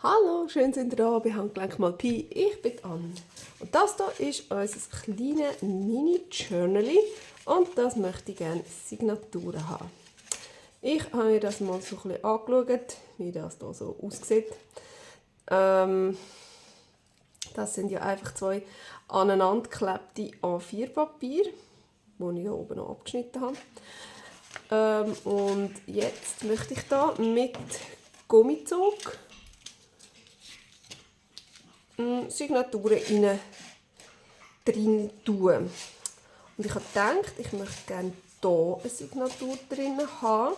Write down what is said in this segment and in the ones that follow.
Hallo, schön sind ihr da bei Handgelenk mal Pi. Ich bin Anne. Und das hier ist unser kleines Mini-Journal und das möchte ich gerne Signaturen haben. Ich habe mir das mal so ein bisschen angeschaut, wie das hier so aussieht. Das sind ja einfach zwei aneinandergeklebte A4-Papier, die ich hier oben noch abgeschnitten habe. Und jetzt möchte ich da mit Gummizug Signaturen drin tun. Und ich habe gedacht, ich möchte gerne hier eine Signatur drin haben.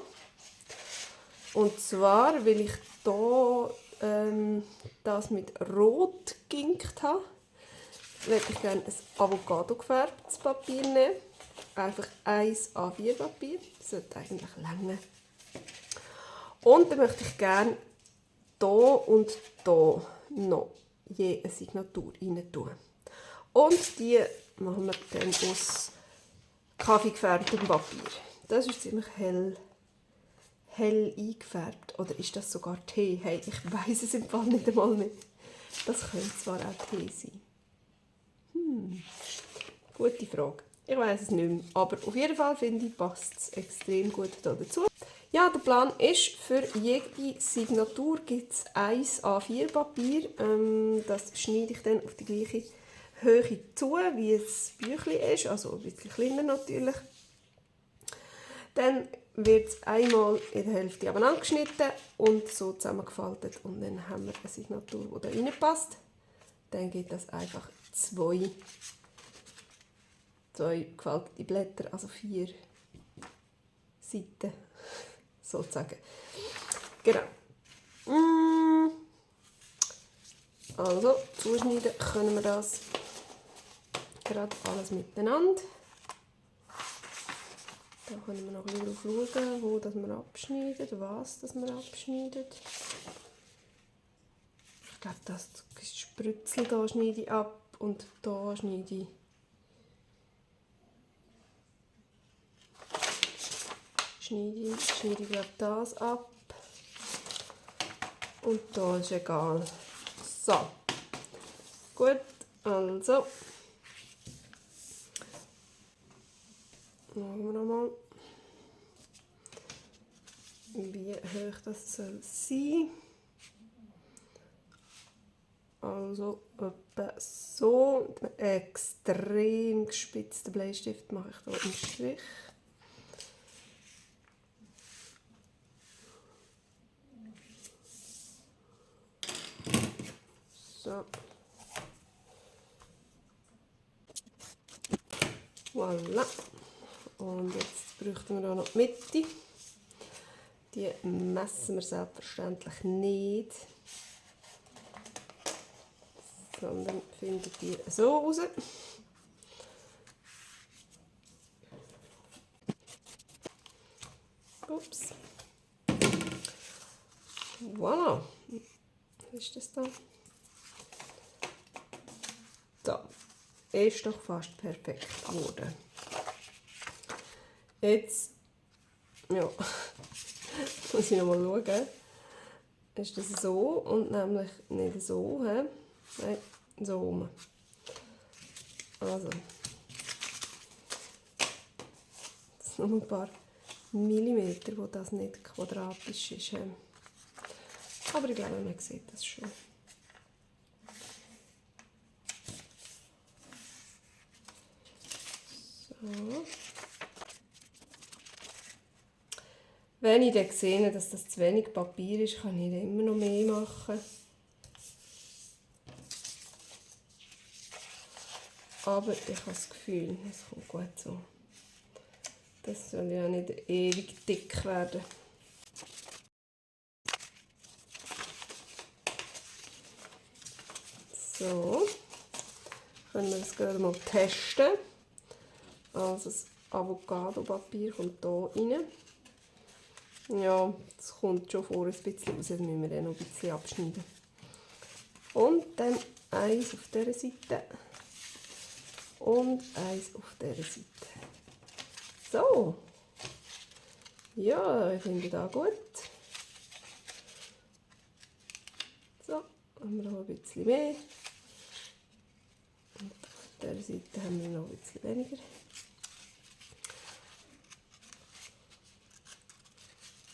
Und zwar, weil ich hier das mit Rot geginkt habe, möchte ich gerne ein Avocado gefärbtes Papier nehmen. Einfach ein A4-Papier. Das sollte eigentlich länger. Und dann möchte ich gerne hier und hier noch je eine Signatur rein tun. Und die machen wir dann aus kaffeegefärbtem Papier. Das ist ziemlich hell eingefärbt. Oder ist das sogar Tee? Hey, ich weiss es im Fall nicht einmal mehr. Das könnte zwar auch Tee sein. Gute Frage. Ich weiss es nicht mehr. Aber auf jeden Fall finde ich, passt es extrem gut hier dazu. Ja, der Plan ist, für jede Signatur gibt es ein A4-Papier. Das schneide ich dann auf die gleiche Höhe zu, wie das Büchlein ist, also ein bisschen kleiner natürlich. Dann wird es einmal in der Hälfte abeinander geschnitten und so zusammengefaltet. Und dann haben wir eine Signatur, die da reinpasst. Dann gibt es einfach zwei gefaltete Blätter, also 4 Seiten. Sozusagen. Genau. Also, zuschneiden können wir das gerade alles miteinander. Da können wir noch ein bisschen drauf schauen, wo das wir abschneiden, was das wir abschneiden. Ich glaube, das Sprützel da schneide ich ab und da schneide ich glaube das ab und da ist egal. So, gut, also schauen wir nochmal, wie hoch das soll sein. Also etwa so, mit einem extrem gespitzten Bleistift mache ich hier einen Strich. So. Voilà. Und jetzt bräuchten wir hier noch die Mitte. Die messen wir selbstverständlich nicht, sondern finden die so raus. Ups. Voilà. Was ist das da? So. Ist doch fast perfekt geworden. Jetzt, ja, muss ich noch mal schauen. Ist das so und nämlich nicht so, he? Nein, so rum. Also, das sind noch ein paar Millimeter, wo das nicht quadratisch ist. He? Aber ich glaube, man sieht das schon. So. Wenn ich dann sehe, dass das zu wenig Papier ist, kann ich immer noch mehr machen. Aber ich habe das Gefühl, es kommt gut so. Das soll ja nicht ewig dick werden. So, können wir das gerade mal testen. Also das Avocado-Papier kommt hier rein. Ja, das kommt schon vor ein bisschen raus, das müssen wir dann noch ein bisschen abschneiden. Und dann eins auf dieser Seite und eins auf dieser Seite. So. Ja, ich finde das gut. So, haben wir noch ein bisschen mehr. Und auf dieser Seite haben wir noch ein bisschen weniger.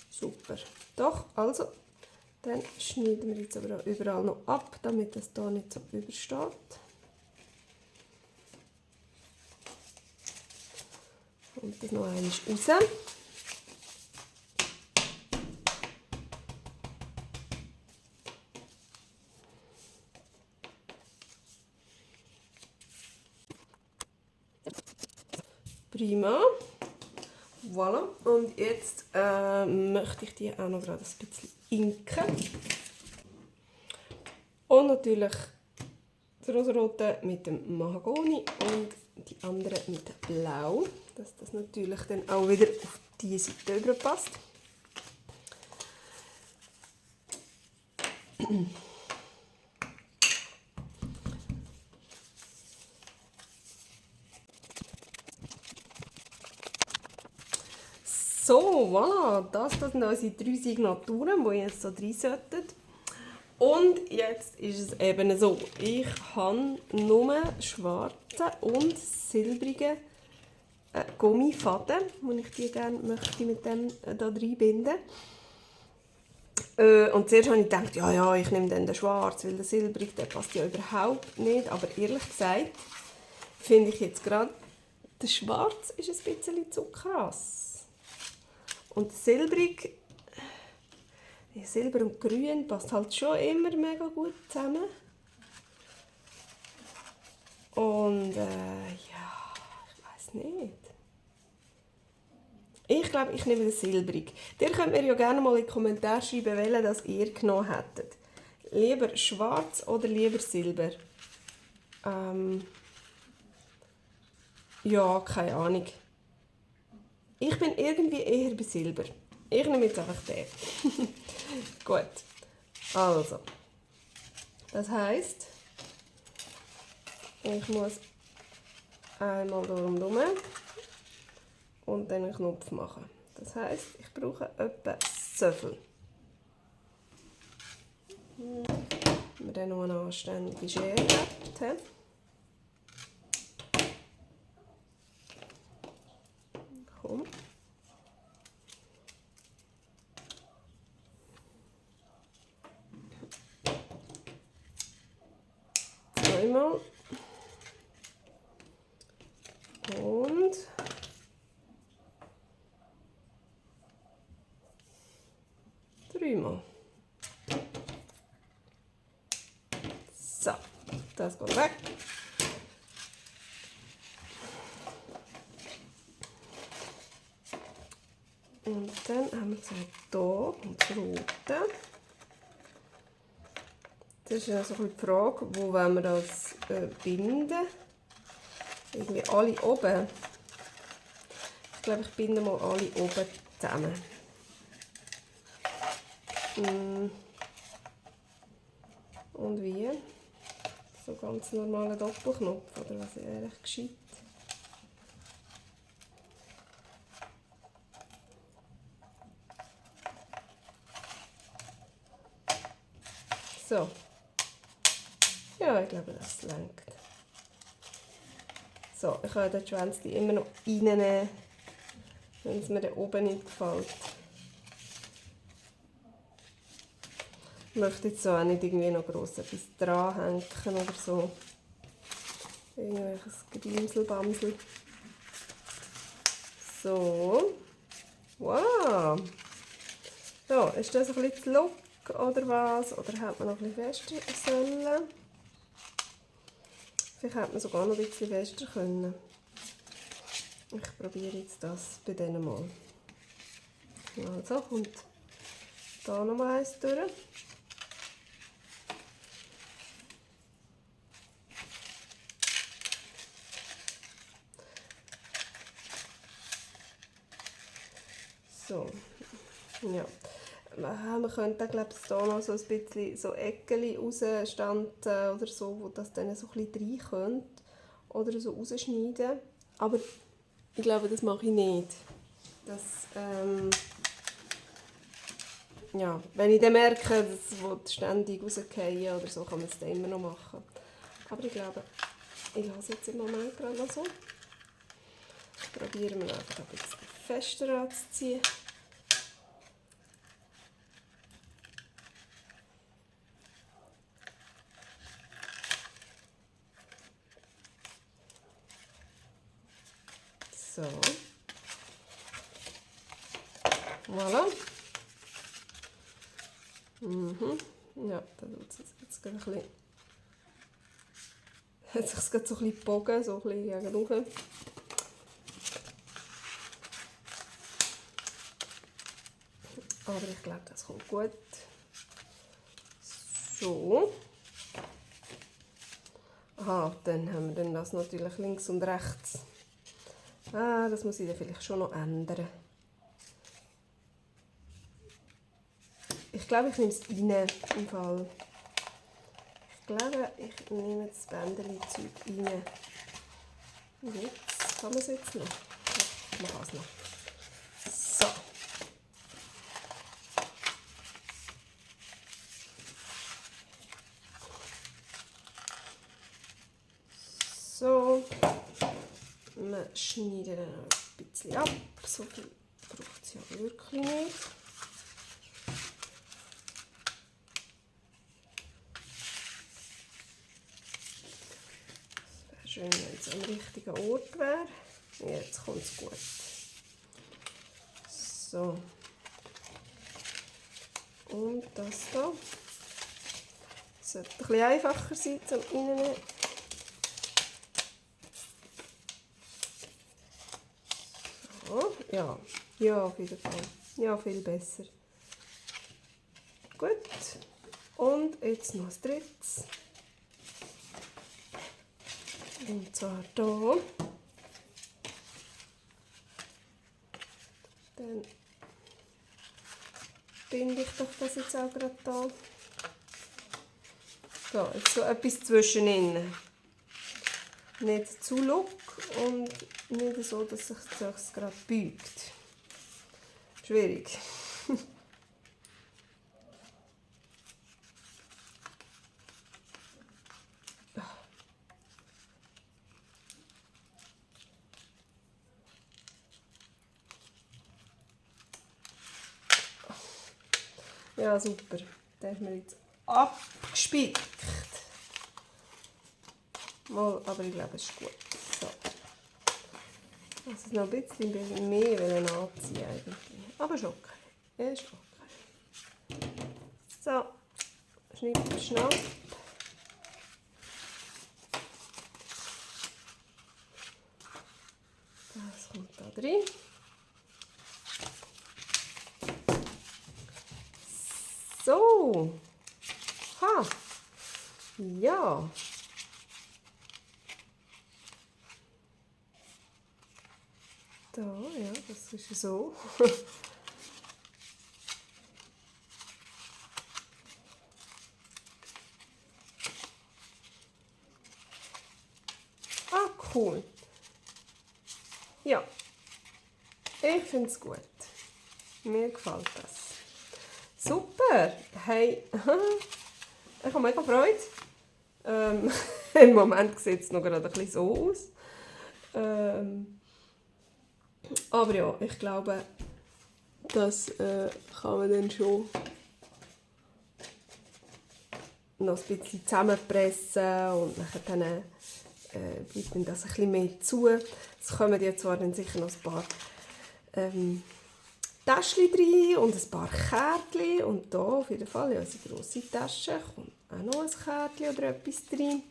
Super. Doch, also, dann schneiden wir jetzt aber auch überall noch ab, damit es hier nicht so übersteht. Und das noch einmal raus. Prima. Voilà. Und jetzt möchte ich die auch noch gerade ein bisschen inken. Und natürlich das rosarote mit dem Mahagoni und die andere mit Blau, dass das natürlich dann auch wieder auf diese Seite überpasst. So, voilà, das sind unsere 3 Signaturen, die jetzt so drin sollten. Und jetzt ist es eben so, ich habe nur schwarze und silbrige Gummifaden, die ich die gerne möchte mit dem da reinbinden. Und zuerst habe ich gedacht, ja, ich nehme dann den schwarz, weil der silbrige, der passt ja überhaupt nicht. Aber ehrlich gesagt, finde ich jetzt gerade, der schwarz ist ein bisschen zu krass. Und silbrig, Silber und Grün passt halt schon immer mega gut zusammen. Und ja, ich weiß nicht. Ich glaube, ich nehme den silbrig. Ihr könnt mir ja gerne mal in die Kommentare schreiben, welchen das ihr genommen hättet. Lieber schwarz oder lieber silber? Ja, keine Ahnung. Ich bin irgendwie eher bei Silber. Ich nehme jetzt einfach den. Gut. Also. Das heisst, ich muss einmal rundherum und dann einen Knopf machen. Das heisst, ich brauche etwa so viel. Wir dann noch eine anständige Schere haben. Komm. Zweimal. Und dreimal. So, das geht weg. Und dann haben wir gesagt, hier und das Rote. Das ist also die Frage, wo wollen wir das binden? Irgendwie alle oben. Ich glaube, ich binde mal alle oben zusammen. Und wie? So ganz normaler Doppelknopf, oder was ist eigentlich gescheit? So. Ja, ich glaube, das reicht. So, ich kann den Schwanz immer noch reinnehmen, wenn es mir da oben nicht gefällt. Ich möchte jetzt so auch nicht irgendwie noch gross etwas dranhängen oder so. Irgendwelches Gedimselbamsel. So. Wow. So, ist das ein bisschen zu lock oder was? Oder hätte man noch ein bisschen fester sollen? Vielleicht hätte man sogar noch ein bisschen fester können. Ich probiere jetzt das bei denen mal. Also kommt da noch mal eins durch. So, ja. Man könnte, glaube ich, hier noch so ein bisschen so Eckchen rausstanden oder so, wo das dann so ein bisschen rein könnte. Oder so rausschneiden. Aber ich glaube, das mache ich nicht. Das ja, wenn ich dann merke, dass es ständig rausfallen oder so, kann man es dann immer noch machen. Aber ich glaube, ich lasse es jetzt im Moment gerade noch so. Probieren wir einfach ein bisschen fester anzuziehen. So. Voilà. Ja, da tut es jetzt gerade ein bisschen. Hat sich gerade so ein bisschen gebogen, so ein bisschen gegen oben. Aber ich glaube, das kommt gut. So. Aha, dann haben wir dann das natürlich links und rechts. Ah, das muss ich dann vielleicht schon noch ändern. Ich glaube, ich nehme es rein im Fall. Ich glaube, ich nehme das Bänderli-Zeug rein. Und jetzt kann man es jetzt noch. Ja, ich mache es noch. So. So. Wir schneiden dann ein bisschen ab. So viel braucht es ja wirklich nicht. Es wäre schön, wenn es am richtigen Ort wäre. Jetzt kommt es gut. So. Und das hier. Sollte ein bisschen einfacher sein zum Reinnehmen. So. Ja. Ja, auf jeden Fall. Ja, viel besser. Gut. Und jetzt noch das drittes. Und zwar hier. Dann binde ich doch das jetzt auch gerade hier. So, jetzt so etwas zwischenin. Nicht zu look und nicht so, dass sich das gerade beugt. Schwierig. Ja, super. Den haben wir jetzt abgespickt. Mal, aber ich glaube, es ist gut. So. Also noch ein bisschen mehr anziehen eigentlich. Aber ist okay. Ist okay. So. Schnipp, schnapp. Das kommt da drin. So. Ha. Ja. Da, ja, das ist so. Ah, cool. Ja. Ich finde es gut. Mir gefällt das. Super. Hey, ich habe mega Freude. Im Moment sieht es noch gerade ein bisschen so aus. Aber ja, ich glaube, das kann man dann schon noch ein bisschen zusammenpressen und dann bleibt dann das ein bisschen mehr zu. Es kommen ja zwar dann sicher noch ein paar Täschchen rein und ein paar Kärtchen und da auf jeden Fall in unsere grosse Tasche kommt auch noch ein Kärtchen oder etwas rein.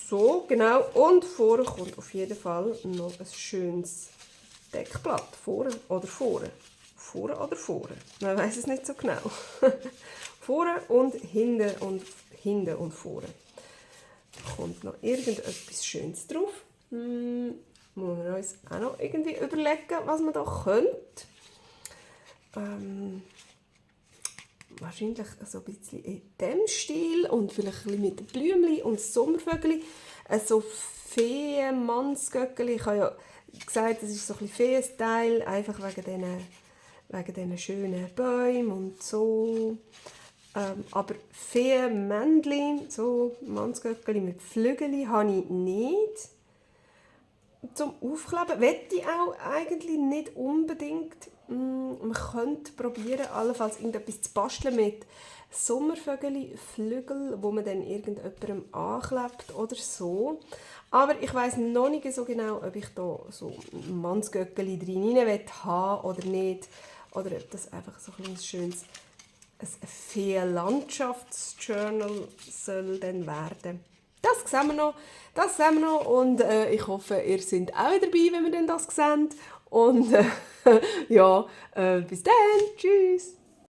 So, genau. Und vorne kommt auf jeden Fall noch ein schönes Deckblatt. Vorne oder vorne. Vorne oder vorne. Man weiß es nicht so genau. Vorne und hinten und vorne. Da kommt noch irgendetwas Schönes drauf. Müssen wir uns auch noch irgendwie überlegen, was man da könnte. Wahrscheinlich so ein bisschen in diesem Stil und vielleicht ein bisschen mit den Blümchen und Sommervögeln. So Feen-Mannsgöckeli. Ich habe ja gesagt, das ist so ein bisschen Feen-Style, einfach wegen diesen wegen diesen schönen Bäumen und so. Aber Feenmännchen, so Mannsgöckeli mit Flügeln, habe ich nicht. Zum Aufkleben möchte ich auch eigentlich nicht unbedingt. Man könnte probieren, allenfalls irgendetwas zu basteln mit Sommervögel, Flügel, wo man dann irgendjemandem anklebt oder so. Aber ich weiss noch nicht so genau, ob ich da so Mannsgöckeli drin haben oder nicht. Oder ob das einfach so ein schönes Feenlandschaftsjournal soll dann werden. Das sehen wir noch. Und ich hoffe, ihr seid auch dabei, wenn wir dann das sehen. Und ja, bis dann. Tschüss.